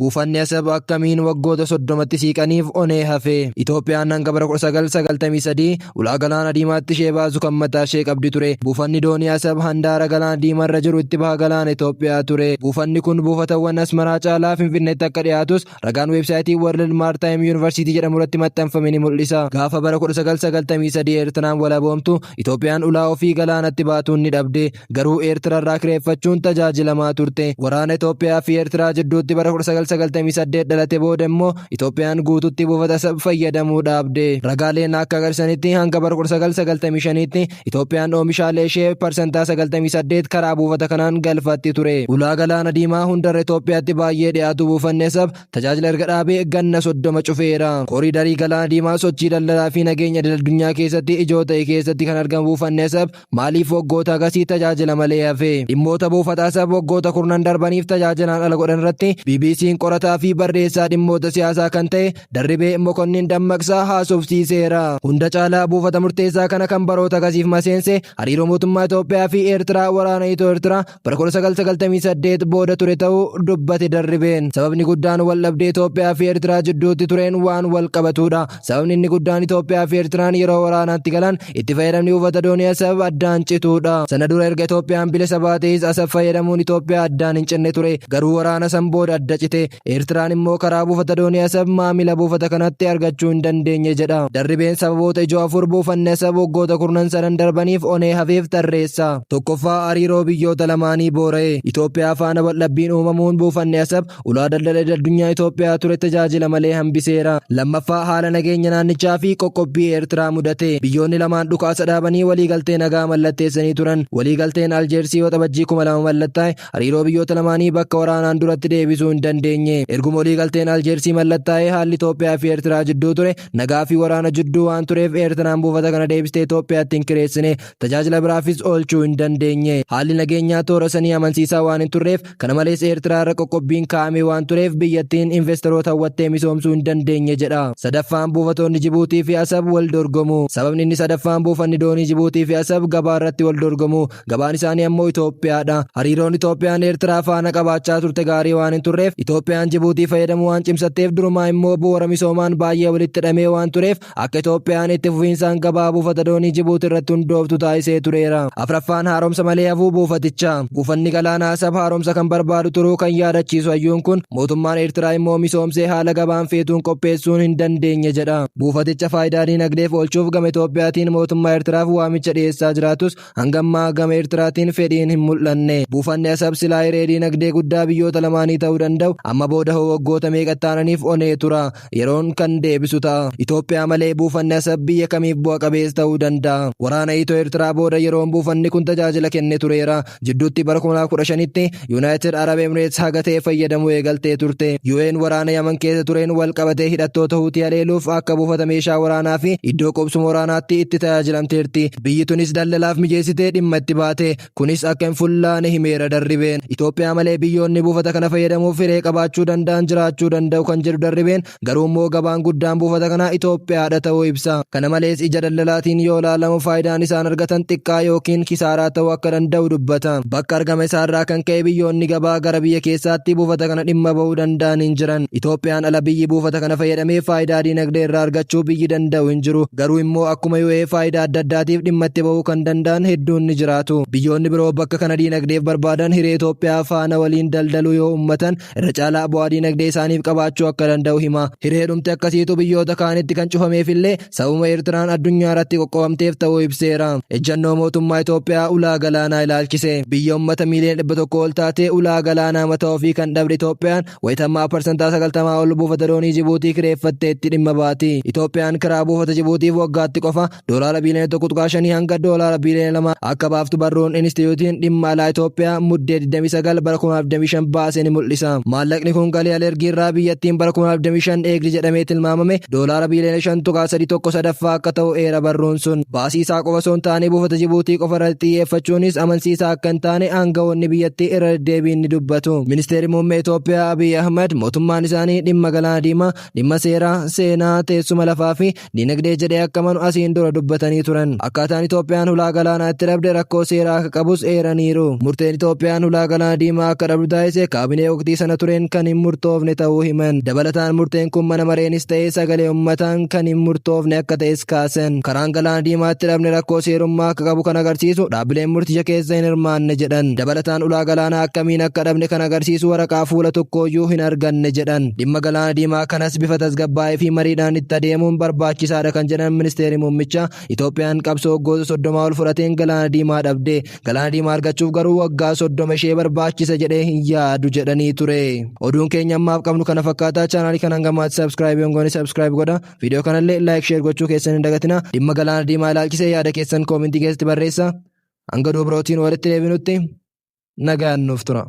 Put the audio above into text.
Buufanni Asab akkamiin waggoota 30tti siiqaniif onee hafe? Itoophiyaan hanga bara 1993 ulaa Galaana Diimaatti ishee baasu kan mataa ishee qabdi ture. Buufanni doonii Asab handaara Galaana Diimaarra jiru itti baha galaana Itoophiyaa ture. Buufanni kun buufatawwan Asmaraa caalaa Finfinneetti akka dhiyaatus ragaan weebsaayitii World Maritime University jedhamu irratti maxxanfame ni mul'isa. Gaafa bara 1993 Eertiraan walaboomtu Itoophiyaan ulaa ofii galaanatti baatuun ni dhabde. Garuu Eertirarraa kireeffachuun tajaajilamaa turte. Waraana Itoophiyaa fi Eertiraa jidduutti bara 1998 dhalate booda immoo Itoophiyaan guututti buufata Asab fayyadamuu dhaabde. Ragaaleen akka agarsiisanitti hanga bara 1995tti Itoophiyaan oomishaalee ishee parsantaa 98 karaa buufata kanaan galfatti ture. Ulaa Galaana Diimaa hundarra Itoophiyaatti baay'ee dhiyaatu buufanni Asab tajaajila erga dhaabee ganna 30 cufeera. Kooriidarii Galaana Diimaa sochii daldalaa fi nageenya idil-addunyaa keessatti ijoo ta'e keessatti kan argamu buufanni Asab maaliif waggoota hagasii tajaajila malee hafe? Dhimmoota buufata Asab waggoota kurnan darbaniif tajaajilaan ala godhan irratti BBC'n qorataa fi barreessaa dhimmoota siyaasaa kan ta'e Darribee Mokonnin Dammaqsaa haasofsiiseera. Hunda caalaa buufata murteessaa kana kan baroota hagasiif maseense hariiroo mootummaa Itoophiyaa fi Eertiraa waraana Itiyoo-Eertiraa bara 1998 booda ture ta'uu dubbate Darribeen. Sababni guddaan waldhabdee Itoophiyaa fi Eertiraa jidduutti tureen waan wal qabatudha. Sababni inni guddaan Itoophiyaa fi Eertiraan yeroo waraanaatti galan itti fayyadamni buufata doonii Asab addaan cituudha. Sana dura erga Itoophiyaan bilisa baatees Asab fayyadamuun Itoophiyaa addaan hin cinne ture. Garuu waraana san booda adda cite. Eertiraan immoo karaa buufata doonii Asab maamila buufata kanatti argachuu hin dandeenye jedha. Darribeen sababoota ijoo afur buufanni Asab waggoota kurnan sadan darbaniif onee hafeef tarreessa. Tokkoffaa, hariiroo biyyoota lamaanii boora'e. Itoophiyaa faana waldhabbiin uumamuun buufanni Asab ulaa daldala idil-addunyaa Itoophiyaa ture tajaajila malee hambiseera. Lammaffaa, haala nageenya naannichaa fi qoqqobbii Eertiraa mudate. Biyyoonni lamaan dhukaasa dhaabanii waliigaltee nagaa mallatteessanii turan. Waliigalteen Aljeersii Waxabajjii 2000 mallattaa'e hariiroo biyyoota lamaanii bakka waraanaan duratti deebisuu hin dandeenye. Erguma waliigalteen Aljeersii mallattaa'ee haalli Itoophiyaa fi Eertiraa jidduu ture nagaa fi waraana jidduu waan tureef Eertiraan buufata kana deebistee Itoophiyaatti hin kireessine. Tajaajila biraafis oolchuu hin dandeenye. Haalli nageenyaa toora sanii amansiisaa waan hin turreef, kana malees Eertiraa irra qoqqobbiin kaa'amee waan tureef biyyattiin investaroota hawwattee misoomsuu hin dandeenye jedha. Sadaffaan, buufatoonni Jibuutii fi Asab wal dorgomu. Sababni inni sadaffaan buufanni doonii Jibuutii fi Asab gabaa irratti wal dorgomu. Gabaan isaanii ammoo Itoophiyaadha. Hariiroon Itoophiyaan Eertiraa faana qabaachaa turte gaarii waan hin turreef Itoophiyaan Jibuutii fayyadamuu waan cimsatteef durumaa immoo bu'uura misoomaan baay'ee walitti hidhamee waan tureef akka Itoophiyaan itti fufiinsaan gabaa buufata doonii Jibuutii irratti hundooftu taasisee tureera. Afraffaan, haaromsa malee hafuu buufatichaa. Buufanni galaanaa Asab haaromsa kan barbaadu turuu kan yaadachiisu hayyuun kun mootummaan Eertiraa immoo misoomsee haala gabaan feetuun qopheessuun hin dandeenye jedha. Buufaticha faayidaa diinagdeef oolchuuf gama Itoophiyaatiin mootummaa Eertiraaf waamicha dhiyeessaa jiraatus hanga ammaa gama Eertiraatiin fedhiin hin mul'anne. Buufanni Asab silaa hiree diinagdee guddaa biyyoota lamaanii ta'uu danda'u amma booda hoo waggoota meeqa itti aananiif onee tura? Yeroon kan deebisu ta'a. Itoophiyaa malee buufanni Asab biyya kamiif bu'a qabeessa ta'uu danda'a? Waraana Itiyoo-Eertiraa booda yeroon buufanni kun tajaajila kenne tureera. Jidduutti bara 2015tti Yunaayitid Arab Emireets haga ta'e fayyadamuu eegaltee turte. UAE'n waraana Yaman keessa tureen wal qabatee hidhattoota Huutii haleeluuf akka buufata meeshaa waraanaa fi iddoo qubsuma waraanaatti itti tajaajilamteerti. Biyyi tunis daldalaaf mijeessitee dhimma itti baate. Kunis akka hin fullaane himeera Darribeen. Itoophiyaa malee biyyoonni buufata kana fayyadamuuf hiree qabaachuu danda'an jiraachuu danda'u kan jedhu Darribeen, garuu immoo gabaan guddaan buufata kanaa Itoophiyaadha ta'uu ibsa. Kana malees ija daldalaatiin yoo ilaalamu faayidaan isaan argatan xiqqaa yookiin kisaaraa ta'uu akka danda'u dubbata. Bakka argama isaarraa kan ka'e biyyoonni gabaa gara biyya keessaatti buufata kana dhimma bahuu danda'an hin jiran. Itoophiyaan ala biyyi buufata kana fayyadamee faayidaa diinagdee irraa argachuu biyyi danda'u hin jiru. Garuu immoo akkuma UAE faayidaa adda addaatiif dhimma itti bahuu kan danda'an hedduun ni jiraatu. Biyyoonni biroo bakka kana diinagdeef barbaadan hiree Itoophiyaa faana waliin daldaluu yoo ummatan irra caalaa bu'aa diinagdee isaaniif qabaachuu akka danda'u hima. Hireedhumti akkasiitu biyyoota kaanitti kan cufameefillee sababuma Eertiraan addunyaa irratti qoqqobamteef ta'uu ibseera. Ejjannoo mootummaa Itoophiyaa ulaa galaanaa ilaalchise. Biyya ummata miiliyoona 100 ol taate ulaa galaanaa mataa ofii kan dhabde Itoophiyaan wayita ammaa parsantaa 90 ol buufata doonii Jibuutii kireeffattee itti dhimma baati. Itoophiyaan kiraa buufata Jibuutiif waggaatti qofa doolaara biiliyoona 1.5 hanga doolaara biiliyoona 2 akka baaftu barruun Inistitiyuutiin Dhimma Alaa Itoophiyaa Muddee 29 bara 2025 baase ni mul'isa. Maallaqni kun galii al-ergiirraa biyyattiin bara 2025 eegdi jedhamee tilmaamame doolaara biiliyoona 5.31 sadaffaa akka ta'u eera barruun sun. Baasii isaa qofa osoo hin taane buufata Jibuutii qofa irratti xiyyeeffachuunis amansiisaa akka hin taane aanga'oonni biyyattii irra deddeebiin ni dubbatu. Ministeerri Muummee Itoophiyaa Abiy Ahmad mootummaan isaanii dhimma Galaana Diimaa dhimma seeraa, seenaa, teessuma lafaa fi dinagdee jedhee akka amanu asiin dura dubbatanii turan. Akkaataan Itoophiyaan hulaa galaanaa itti dhabde rakkoo seeraa akka qabus eeraniiru. Murteen Itoophiyaan hulaa galaana diimaa akka dhabdu taasise kaabinee waqtii sana tureen kan hin murtoofne ta'uu himan. Dabalataan murteen kun mana mareenis ta'ee sagalee uummataan kan hin murtoofne akka ta'es kaasan. Karaan Galaana Diimaatti dhabne rakkoo seerummaa akka qabu kan agarsiisu dhaabbileen murticha keessa hin hirmaanne jedhan. Dabalataan ulaa galaanaa akkamiin akka dhabne kan agarsiisu waraqaa fuula tokkooyyuu hin arganne jedhan. Dhimma Galaana Diimaa kanas bifa tasgabbaa'ee fi mariidhaan itti adeemuun barbaachisaadha kan jedhan ministeerri muummichaa, Itoophiyaan qabsoo waggoota 30 ol fudhateen Galaana Diimaa dhabde. Galaana Diimaa argachuuf garuu waggaa 30 ishee barbaachisa jedhee hin yaadu jedhanii ture. Oduun keenya ammaaf qabnu kana fakkaata. Chaanaalii kana hanga ammaatti subscribe hin goone subscribe godha. Viidiyoo kanallee like, share gochuu keessan hin dagatina. Dhimma Galaana Diimaa ilaalchisee yaada keessan koomentii keessatti barreessa. Hanga oduu birootiin walitti deebinutti nagaan nuuf tura.